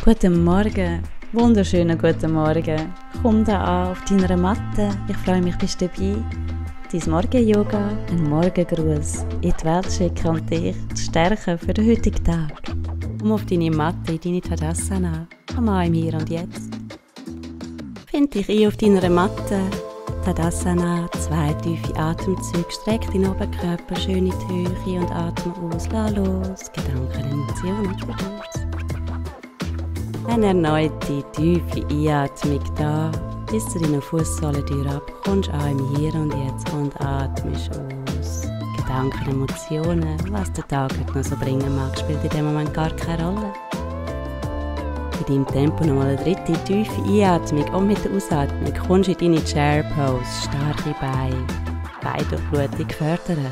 Guten Morgen, wunderschönen guten Morgen. Komm da an auf deiner Matte, ich freue mich, bist du dabei. Dein Morgen-Yoga, ein Morgengruß in die Welt schicken und dich zu stärken für den heutigen Tag. Komm auf deine Matte, in deine Tadasana, komm an im Hier und Jetzt. Find dich ein auf deiner Matte, Tadasana, 2 tiefe Atemzüge, streck deinen Oberkörper schön in die Höhe und atme aus, lass los, Gedanken, Emotionen durch. Eine erneute tiefe Einatmung da, bis zu deiner Fußsohlentür abkommst, an im Hier und Jetzt und atmest aus. Gedanken, Emotionen, was der Tag heute noch so bringen mag, spielt in dem Moment gar keine Rolle. In deinem Tempo nochmal eine dritte tiefe Einatmung und mit der Ausatmung kommst du in deine Chair Pose, starke Beine, Beidurchblutung fördern.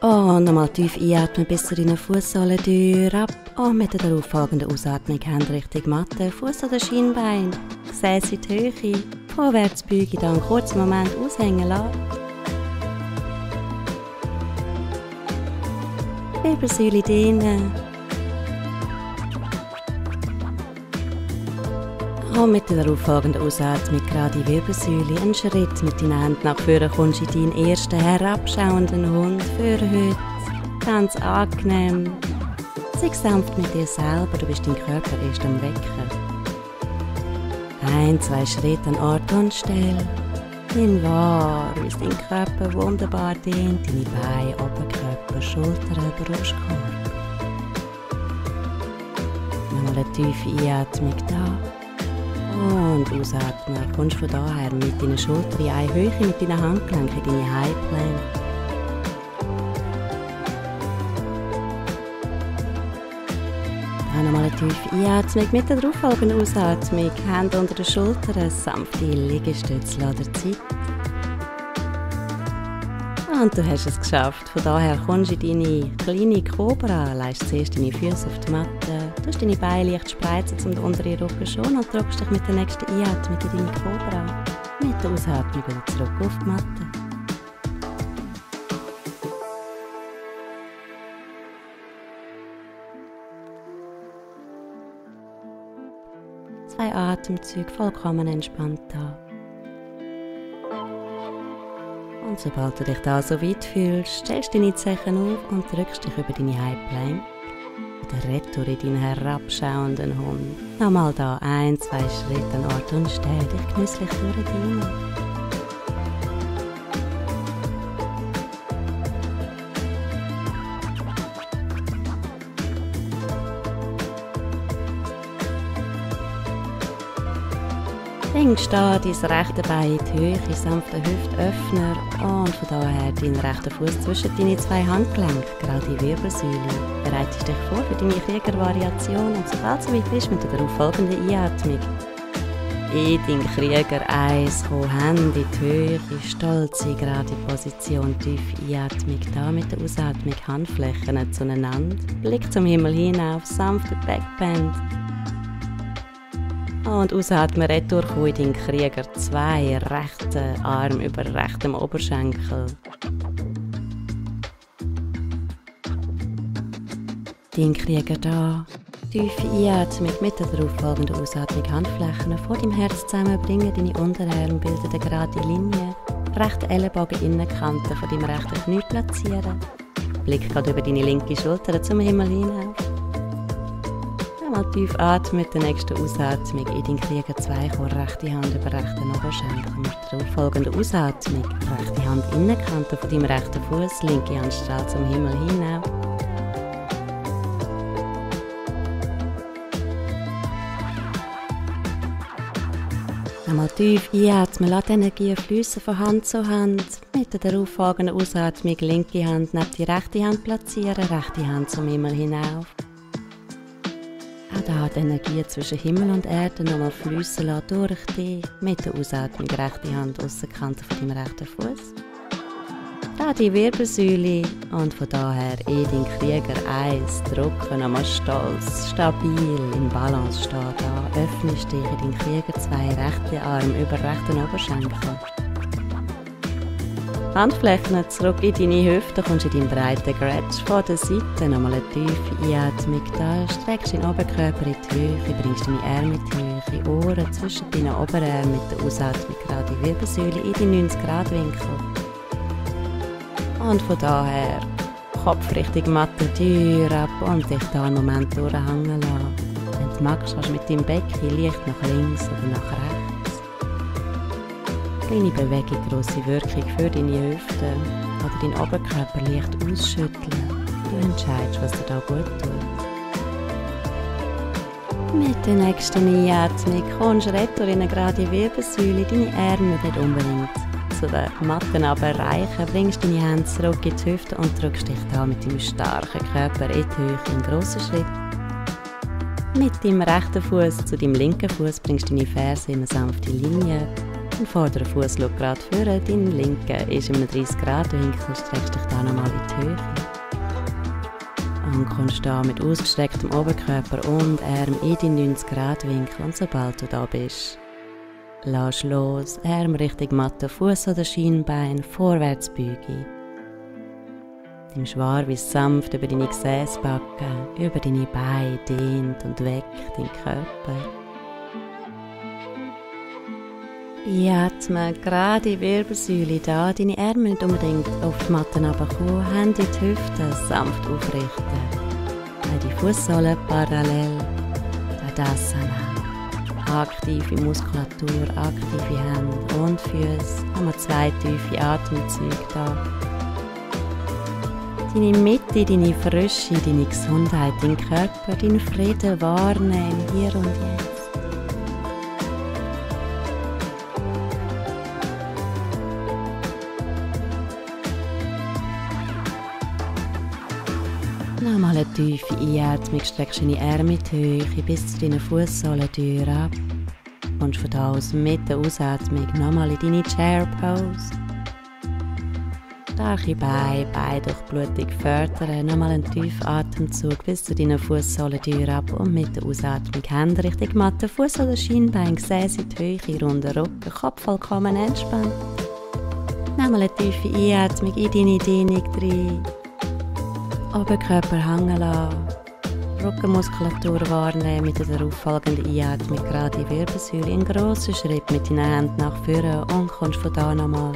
Und nochmal tief einatmen bis zu deiner Fußsohlentür ab. Und mit der darauf folgenden Ausatmung Hände Richtung Matte, Fuß oder Schienbein, Gesäß in die Höhe, vorwärts beugen, dann einen kurzen Moment aushängen lassen. Wirbelsäule dehnen. Und mit der darauf folgenden Ausatmung gerade die Wirbelsäule, einen Schritt mit deinen Händen nach vorne, kommst du in deinen ersten herabschauenden Hund für heute. Ganz angenehm. Sei sanft mit dir selber, du bist dein Körper erst am Wecken. 1, 2 Schritte an Ort und Stelle. Nimm wahr, wie dein Körper wunderbar dehnt, deine Beine, Oberkörper, Schultern, Brustkorb. Nochmal eine tiefe Einatmung da. Und ausatmen, kommst von daher mit deinen Schultern in eine Höhe, mit deinen Handgelenken in deine High Plank. Dann nochmal eine tiefe Einatmung mit der darauffolgenden Ausatmung. Hände unter den Schultern, sanfte Liegestütze an der Zeit. Und du hast es geschafft. Von daher kommst du in deine kleine Cobra, leist zuerst deine Füße auf die Matte, tust deine Beine leicht spreizen, um den unteren Rücken schon und drückst dich mit der nächsten Einatmung in deine Cobra. Mit der Ausatmung wieder zurück auf die Matte. Zwei Atemzüge vollkommen entspannt da. Und sobald du dich da so weit fühlst, stellst du deine Zehen auf und drückst dich über deine High Plank. Oder retour in deinen herabschauenden Hund. Nochmal da 1, 2 Schritte an Ort und Stelle, dich genüsslich durchdienen. Bringst da dein rechte Bein in die Höhe, sanften Hüftöffner und von daher deinen rechten Fuß zwischen deine 2 Handgelenke, gerade die Wirbelsäule. Bereitest dich vor für deine Kriegervariation und sobald du so weit bist mit der darauffolgenden Einatmung. In deinen Krieger 1 kommen, Hände in die Höhe, stolze gerade Position, tiefe Einatmung, da mit der Ausatmung Handflächen zueinander, Blick zum Himmel hinauf, sanfter Backbend. Und ausatmen, retour in deinen Krieger 2, rechten Arm über rechtem Oberschenkel. Dein Krieger da. Tiefe Einatmung mit der darauffolgenden Ausatmung Handflächen vor deinem Herz zusammenbringen, deine Unterarme bilden eine gerade Linie. Rechte Ellenbogen Innenkante von deinem rechten Knie platzieren. Blick gerade über deine linke Schulter zum Himmel hinauf. Mal tief atmen mit der nächsten Ausatmung in den Krieger 2, komm rechte Hand über rechten Oberschenkel. Mit der folgenden Ausatmung, rechte Hand Innenkante von deinem rechten Fuß, linke Hand strahlt zum Himmel hinauf. Einmal tief einatmen, lass die Energie fließen von Hand zu Hand. Mit der darauffolgenden Ausatmung, linke Hand neben die rechte Hand platzieren, rechte Hand zum Himmel hinauf. Auch da die Energie zwischen Himmel und Erde nochmal fließen lassen durch dich. Mit der Ausatmung rechte Hand Aussenkante von deinem rechten Fuß. da die Wirbelsäule und von daher dein Krieger 1, drücken, nochmal stolz, stabil, in Balance stehen da, öffnest dich in deinen Krieger 2, rechte Arm über rechten Oberschenkel. Handflächen zurück in deine Hüfte, kommst in deinen breiten Gratsch von der Seite, nochmal eine tiefe Einatmung da, streckst deinen Oberkörper in die Höhe, bringst deine Arme in die Höhe, Ohren zwischen deinen Oberarmen mit der Ausatmung gerade die Wirbelsäule in die 90-Grad-Winkel. Und von daher Kopf Richtung Matte, Tür ab und dich da einen Moment durchhängen lassen. Wenn du magst, kannst du mit deinem Becken leicht nach links oder nach rechts. Kleine Bewegung, grosse Wirkung für deine Hüfte oder deinen Oberkörper leicht ausschütteln. Du entscheidest, was dir da gut tut. Mit der nächsten Einatmung kommst du retour in eine gerade Wirbelsäule, deine Arme nicht unbedingt zu den Matten aber erreichen, bringst deine Hände zurück in die Hüfte und drückst dich da mit deinem starken Körper in die Höhe in grossen Schritt. Mit deinem rechten Fuß zu deinem linken Fuß bringst deine Ferse in eine sanfte Linie. Dein vorderer Fuß schaut gerade vor, dein linker ist in einem 30-Grad-Winkel, streckst dich da nochmal in die Höhe. Und kommst da mit ausgestrecktem Oberkörper und Arm in den 90-Grad-Winkel und sobald du da bist, lass los, Arm Richtung Matte, Fuß oder Schienbein, Vorwärtsbeuge. Dein Schwarwies sanft über deine Gesäßbacken, über deine Beine dehnt und weckt deinen Körper. Einatmen, gerade Wirbelsäule da, deine Arme nicht unbedingt auf die Matte runterkommen, Hände in die Hüfte, sanft aufrichten. Die Fußsohlen parallel, Tadasana. Aktive Muskulatur, aktive Hände und Füße. Nochmal 2 tiefe Atemzüge da. Deine Mitte, deine Frische, deine Gesundheit, dein Körper, deinen Frieden wahrnehmen, hier und jetzt. Nochmal eine tiefe Einatmung, streckst deine Arme in die Höhe bis zu deinen Fußsohlentür ab. Und von da aus mit der Ausatmung nochmal in deine Chair Pose. Starke Beine, Beindurchblutung fördern, nochmal einen tiefen Atemzug bis zu deinen Fußsohlentür ab und mit der Ausatmung Hände Richtung Matte, Fuß oder Schienbein, Gesäß in die Höhe, runder Rücken, Kopf vollkommen entspannt. Nochmal eine tiefe Einatmung in deine Dehnung rein. Oberkörper hängen lassen, Rückenmuskulatur wahrnehmen mit der darauffolgenden Einatmung, gerade die Wirbelsäule, einen grossen Schritt mit deinen Händen nach vorne und kommst von da nochmal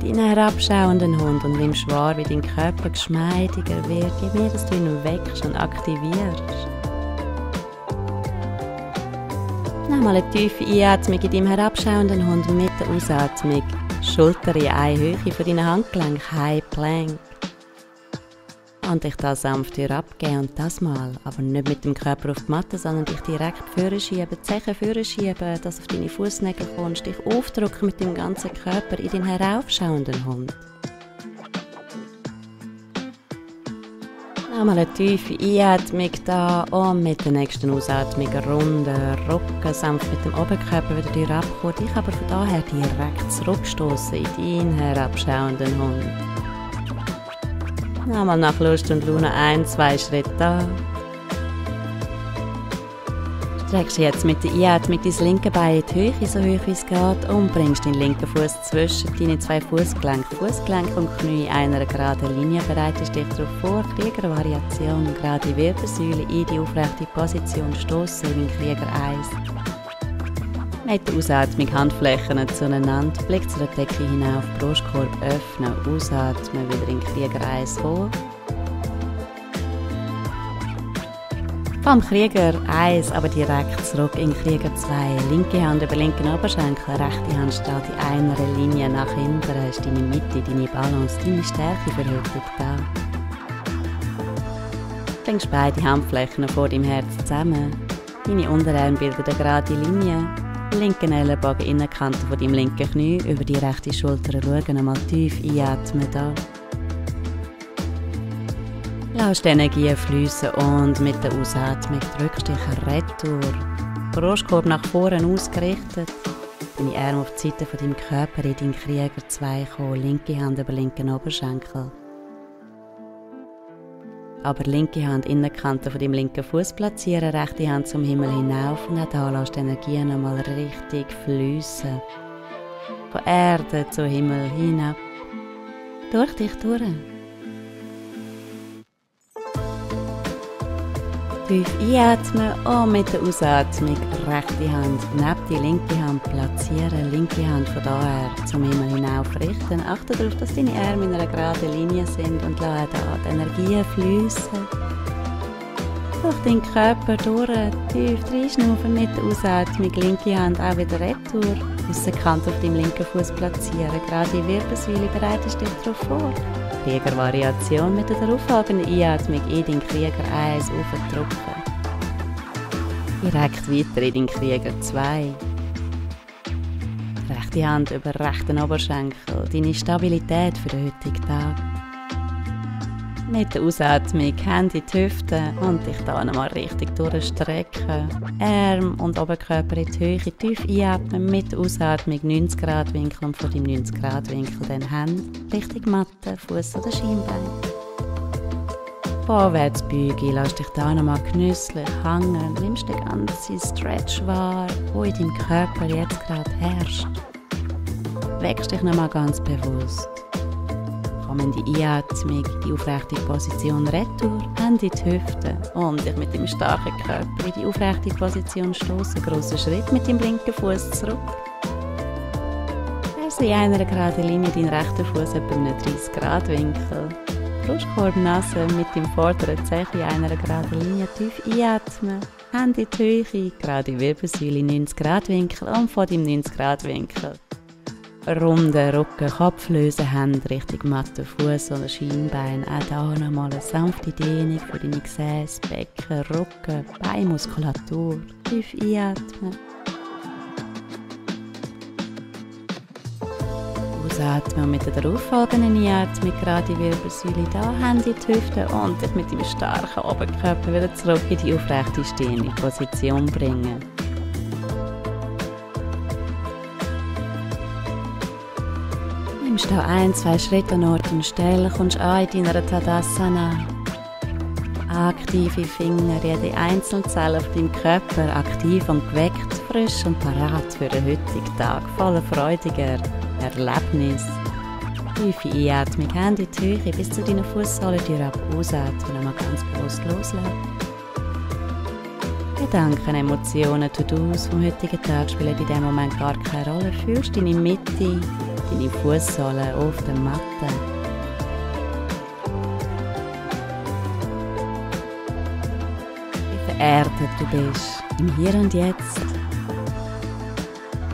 in deinen herabschauenden Hund und nimmst wahr, wie dein Körper geschmeidiger wird, je mehr dass du ihn weckst und aktivierst. Nochmal eine tiefe Einatmung in deinem herabschauenden Hund mit der Ausatmung. Schulter in eine Höhe von deinen Handgelenken, High Plank. Und dich da sanft herabgeben und das mal, aber nicht mit dem Körper auf die Matte, sondern dich direkt vorschieben, die Zechen vorschieben, dass du auf deine Fußnägel kommst, dich aufdrücken mit dem ganzen Körper in den heraufschauenden Hund. Nochmal eine tiefe Einatmung da und mit der nächsten Ausatmung runden Rücken, sanft mit dem Oberkörper wieder herabkommen, dich aber von daher direkt zurückstoßen in deinen herabschauenden Hund. Nochmal nach Lust und Laune 1-2 Schritte da. Streckst jetzt mit der Einatmung dein linke Bein in die Höhe, so hoch wie es geht, und bringst deinen linken Fuß zwischen deine 2 Fußgelenke. Fußgelenk und Knie in einer geraden Linie, bereitest dich darauf vor, Kriegervariation, gerade Wirbelsäule in die aufrechte Position, stoßen in den Krieger 1. Mit der Ausatmung Handflächen zueinander, Blick zu der Decke hinauf, Brustkorb öffnen, ausatmen, wieder in Krieger 1 hoch. Vom Krieger 1 aber direkt zurück in Krieger 2. Linke Hand über linken Oberschenkel, rechte Hand steht in einer Linie nach hinten, ist deine Mitte, deine Balance, deine Stärke für heute da. Bringst beide Handflächen vor deinem Herz zusammen. Deine Unterarme bilden eine gerade Linie. Linken Ellenbogen Innenkante von deinem linken Knie über die rechte Schulter schauen, einmal tief einatmen da. Lass die Energie fließen und mit der Ausatmung drückst dich retour. Brustkorb nach vorne ausgerichtet. Deine Arme auf die Seite von deinem Körper in deinen Krieger 2 kommen, linke Hand über linken Oberschenkel. Aber linke Hand Innenkante von deinem linken Fuß platzieren, rechte Hand zum Himmel hinauf und auch da lässt die Energie nochmal richtig fließen. Von Erde zu Himmel hinab. Durch dich durch. Tief einatmen und mit der Ausatmung rechte Hand neben die linke Hand platzieren, linke Hand von daher zum Himmel hinauf richten. Achte darauf, dass deine Arme in einer geraden Linie sind und lasse da die Energie fließen. Durch deinen Körper durch, tief reinschnaufen mit der Ausatmung, linke Hand auch wieder retour, Aussenkante auf deinem linken Fuß platzieren, gerade die Wirbelsäule, bereitest dich darauf vor. Kriegervariation mit der darauffolgenden Einatmung in den Krieger 1 aufdrücken. Direkt weiter in den Krieger 2. Rechte Hand über rechten Oberschenkel, deine Stabilität für den heutigen Tag. Mit der Ausatmung Hände in die Hüfte und dich da nochmal richtig durchstrecken. Arm und Oberkörper in die Höhe, tief einatmen, mit der Ausatmung 90 Grad Winkel und von deinem 90 Grad Winkel dann Hände Richtung Matte, Fuß oder Schienbein. Vorwärts beugen, lass dich da nochmal genüsslich hängen, nimmst den ganzen Stretch wahr, wo in deinem Körper jetzt gerade herrscht. Weckst dich nochmal ganz bewusst. In die Einatmung, die aufrechte Position retour, Hände in die Hüfte und dich mit dem starken Körper in die aufrechte Position stoßen. Grosser Schritt mit dem linken Fuß zurück. Also in einer geraden Linie deinen rechten Fuß etwa in einem 30 Grad Winkel. Brustkorb, Nase mit dem vorderen Zeh in einer geraden Linie tief einatmen. Hände in die Höhe, gerade Wirbelsäule 90 Grad Winkel und von dem 90 Grad Winkel. Runde Rücken, Kopf lösen, Hände Richtung Matte, Fuß oder Schienbein. Auch hier nochmal eine sanfte Dehnung für deine Gesäß, Becken, Rücken, Beinmuskulatur. Tief einatmen. Ausatmen mit der darauffolgenden Einatmung gerade die Wirbelsäule da, Hände in die Hüfte und dich mit deinem starken Oberkörper wieder zurück in die aufrechte stehende Position bringen. Nimmst du 1-2 Schritte an Ort und Stelle, kommst an in deiner Tadasana. Aktive Finger, jede einzelne Zelle auf deinem Körper aktiv und geweckt, frisch und parat für den heutigen Tag, voller freudiger Erlebnis. Tiefe Einatmung, Hände in die Höhe bis zu deiner Fußsohle ab, ausatmen, mal ganz bewusst loslassen. Gedanken, Emotionen, To-Dos vom heutigen Tag spielen in diesem Moment gar keine Rolle. Fühlst deine Mitte, deine Fußsohle auf der Matte. Wie vererdet du bist im Hier und Jetzt.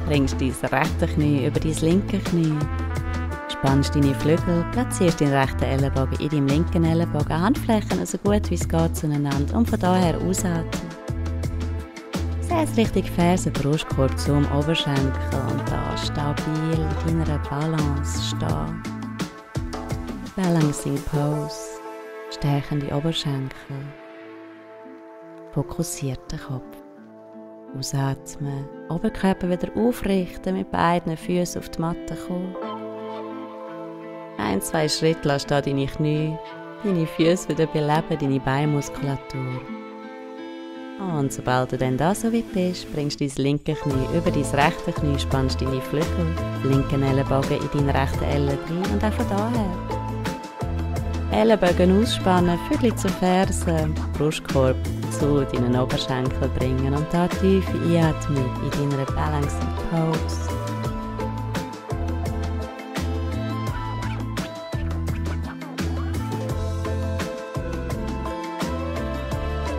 Bringst dein rechte Knie über dein linke Knie. Spannst deine Flügel, platzierst den rechten Ellenbogen in deinem linken Ellenbogen. Handflächen so gut wie es geht zueinander und von daher ausatmen. Setz richtig Ferse, Brustkorb zum Oberschenkel und da stabil in deiner Balance stehen. Balancing Pose, stärkende Oberschenkel, fokussierter Kopf. Ausatmen, Oberkörper wieder aufrichten, mit beiden Füßen auf die Matte kommen. 1-2 Schritte lass da deine Knie, deine Füße wieder beleben, deine Beinmuskulatur. Und sobald du dann da so weit bist, bringst du dein linke Knie über dein rechte Knie, spannst deine Flügel, linken Ellenbogen in deinen rechten Ellen rein und auch von daher. Ellenbogen ausspannen, Füße zu Fersen, Brustkorb zu deinen Oberschenkel bringen und da tiefe Einatmung in deiner Balancing Pose.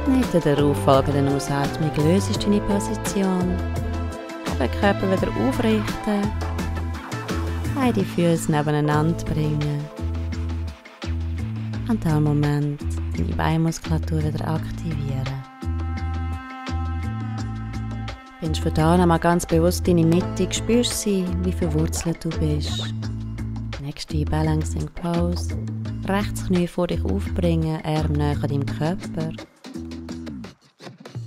Mit der darauffolgenden Ausatmung löst du deine Position. Den Körper wieder aufrichten. Beide Füße nebeneinander bringen. Und in diesem Moment deine Beinmuskulatur wieder aktivieren. Bringst von da nochmal ganz bewusst deine Mitte, spürst sie, wie verwurzelt du bist. Nächste Balancing Pose. Rechts Knie vor dich aufbringen, Arm näher an deinem Körper.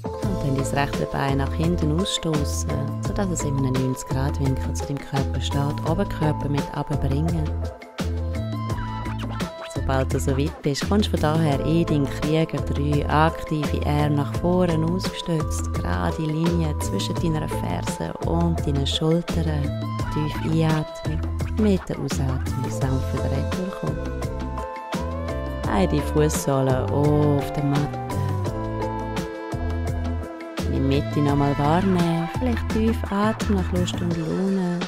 Dann das rechte Bein nach hinten ausstoßen, sodass es in einem 90-Grad-Winkel zu deinem Körper steht. Oberkörper mit runterbringen. Sobald du so weit bist, kommst du von daher in deinen Krieger 3, aktive Arme nach vorne ausgestützt, gerade Linie zwischen deiner Fersen und deinen Schultern. Tief einatmen, mit der Ausatmung sanft wieder retourkommen. Beide Fußsohlen auf der Matte. In die Mitte nochmal wahrnehmen, vielleicht tief atmen nach Lust und Laune.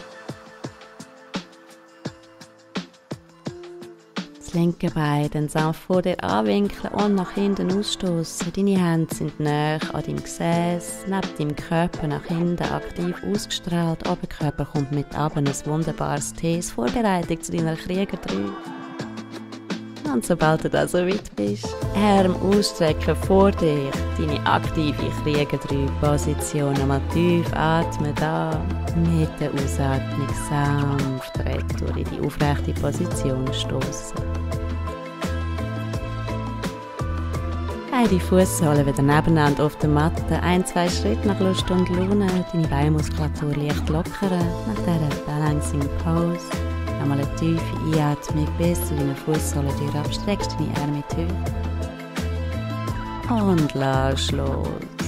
Das linke Bein dann sanft vor dir anwinkeln und nach hinten ausstoßen. Deine Hände sind näher an deinem Gesäß, neben deinem Körper nach hinten aktiv ausgestrahlt. Oberkörper kommt mit runter, ein wunderbares T, Vorbereitung zu deiner Krieger 3. Und sobald du da so weit bist, Arm ausstrecken vor dir, deine aktive Krieger 3 Position. Nochmal tief atmen da, mit der Ausatmung sanft retour in die aufrechte Position stoßen. Beide Fußsohlen wieder nebeneinander auf der Matte, 1-2 Schritte nach Lust und Laune, deine Beinmuskulatur leicht lockern, nach dieser Balancing Pose. Nochmal eine tiefe Einatmung bis zu deinen Fußsohlen durch, abstreckst deine Arme tief. Und lass los,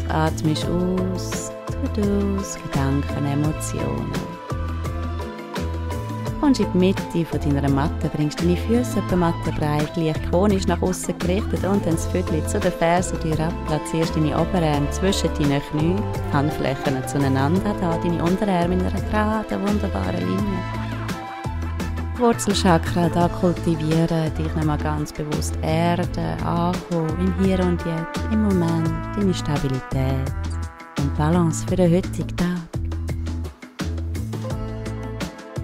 atmest aus, To-Dos, Gedanken, Emotionen. Kommst in die Mitte von deiner Matte, bringst deine Füße etwa mattenbreit, leicht konisch nach außen gerichtet und dann das Viertel zu den Fersen durch ab. Platzierst deine Oberarme zwischen deinen Knien, Handflächen zueinander, da deine Unterarme in einer geraden, wunderbaren Linie. Wurzelchakra da kultivieren, dich nochmal ganz bewusst erden, ankommen, im Hier und Jetzt, im Moment, deine Stabilität und Balance für den heutigen Tag.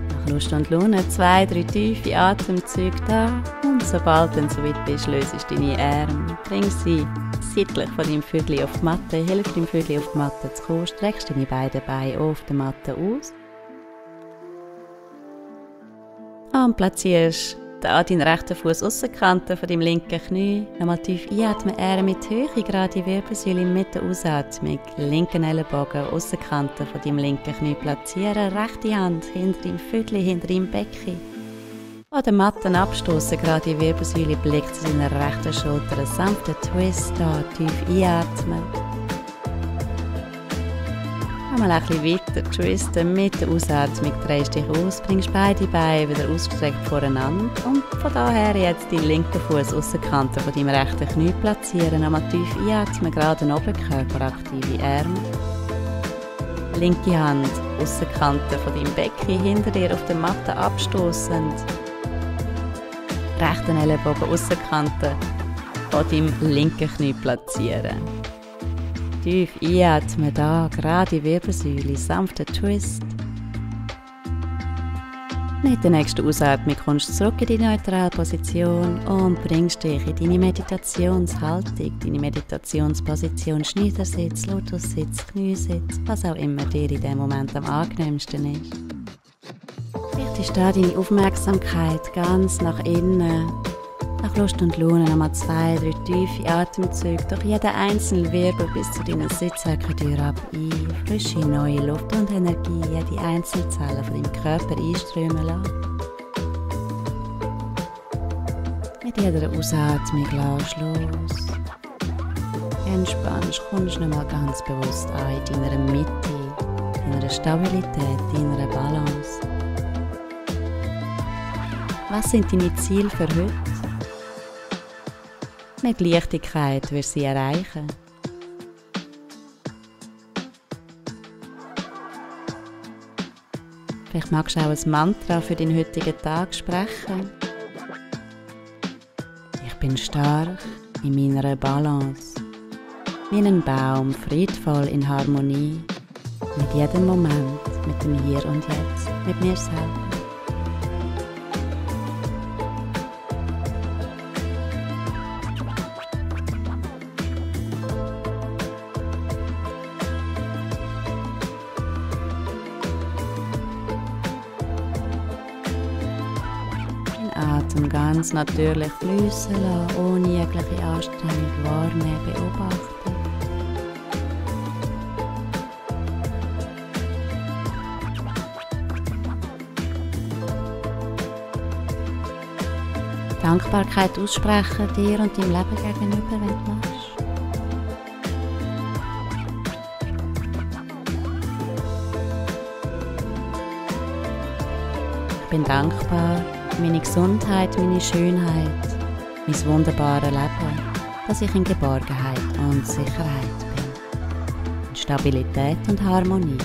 Nach Lust und Laune 2-3 tiefe Atemzüge da und sobald du so weit bist, löst deine Arme, bring sie seitlich von deinem Viertel auf die Matte, hilf deinem Viertel auf die Matte zu kommen, streckst deine beiden Beine auf der Matte aus. Und platzierst da deinen rechten Fuß Aussenkante von deinem linken Knie. Nochmal tief einatmen, Arme mit Höhe, gerade Wirbelsäule mit der Ausatmung. Linken Ellenbogen, Aussenkante von deinem linken Knie platzieren. Rechte Hand hinter deinem Viertel, hinter deinem Becken. An der Matte abstoßen, gerade Wirbelsäule, Blick zu deiner rechten Schulter. Ein sanfter Twist da, tief einatmen. Mal ein bisschen weiter twisten, mit der Ausatmung drehst dich aus, bringst beide Beine wieder ausgestreckt voreinander und von daher jetzt deinen linken Fuß Aussenkante von deinem rechten Knie platzieren, einmal tief einatmen, gerade den Oberkörper, aktive Arme. Linke Hand Aussenkante von deinem Becken hinter dir auf der Matte abstoßend. Rechten Ellenbogen Aussenkante von deinem linken Knie platzieren. Tief einatmen da, gerade Wirbelsäule, sanfter Twist. Mit der nächsten Ausatmung kommst du zurück in die Neutralposition und bringst dich in deine Meditationshaltung, deine Meditationsposition, Schneidersitz, Lotussitz, Kniesitz, was auch immer dir in dem Moment am angenehmsten ist. Richtest da deine Aufmerksamkeit ganz nach innen. Nach Lust und Laune nochmal 2-3 tiefe Atemzüge durch jeden einzelnen Wirbel bis zu deinen Sitzhöcker ab ein. Frische neue Luft und Energie jede einzelne Zelle von deinem Körper einströmen lassen. Mit jeder Ausatmung lass los. Entspannst, kommst nochmal ganz bewusst an in deiner Mitte, deiner Stabilität, deiner Balance. Was sind deine Ziele für heute? Mit Leichtigkeit wirst du sie erreichen. Vielleicht magst du auch ein Mantra für den heutigen Tag sprechen. Ich bin stark in meiner Balance, wie ein Baum, friedvoll in Harmonie, mit jedem Moment, mit dem Hier und Jetzt, mit mir selbst. Atem ganz natürlich fließen lassen, ohne jegliche Anstrengung wahrnehmen, beobachten. Dankbarkeit aussprechen dir und deinem Leben gegenüber, wenn du magst. Ich bin dankbar für meine Gesundheit, meine Schönheit, mein wunderbares Leben, dass ich in Geborgenheit und Sicherheit bin, in Stabilität und Harmonie.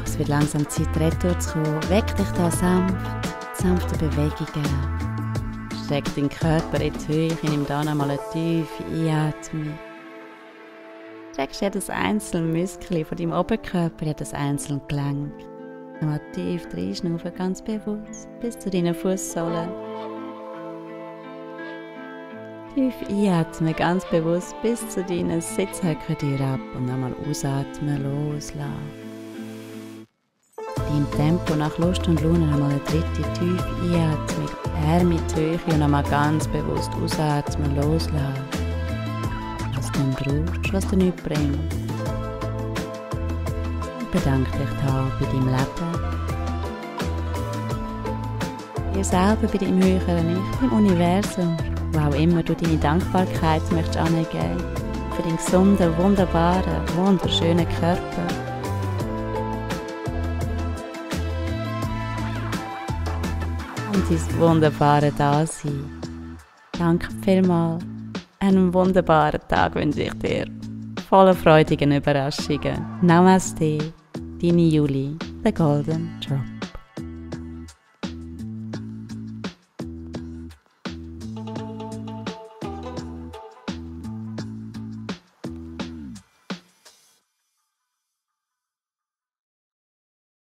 Es wird langsam Zeit, retour zu kommen. Weck dich da sanfte Bewegungen. Streck deinen Körper in die Höhe, nimm da nochmal eine tiefe Einatmung. Streckst jedes einzelne Muskel von deinem Oberkörper, jedes einzelne Gelenk. Nochmal tief reinschnaufen, ganz bewusst, bis zu deinen Fußsohlen. Tief einatmen, ganz bewusst, bis zu deinen Sitzhöckern ab und nochmal ausatmen, loslassen. Im Tempo nach Lust und Laune nochmal eine dritte tiefe Einatmung, Arme in die Höhe und nochmal ganz bewusst ausatmen, loslassen. Was du nicht brauchst, was du nicht bringst. Und bedanke dich da bei deinem Leben. Dir selber, bei deinem höheren Ich, beim Universum, wo auch immer du deine Dankbarkeit möchtest angeben, für deinen gesunden, wunderbaren, wunderschönen Körper. Und dein wunderbare Dasein. Danke vielmals. Einen wunderbaren Tag wünsche ich dir. Voller freudigen Überraschungen. Namaste, deine Julie, The Golden Drop.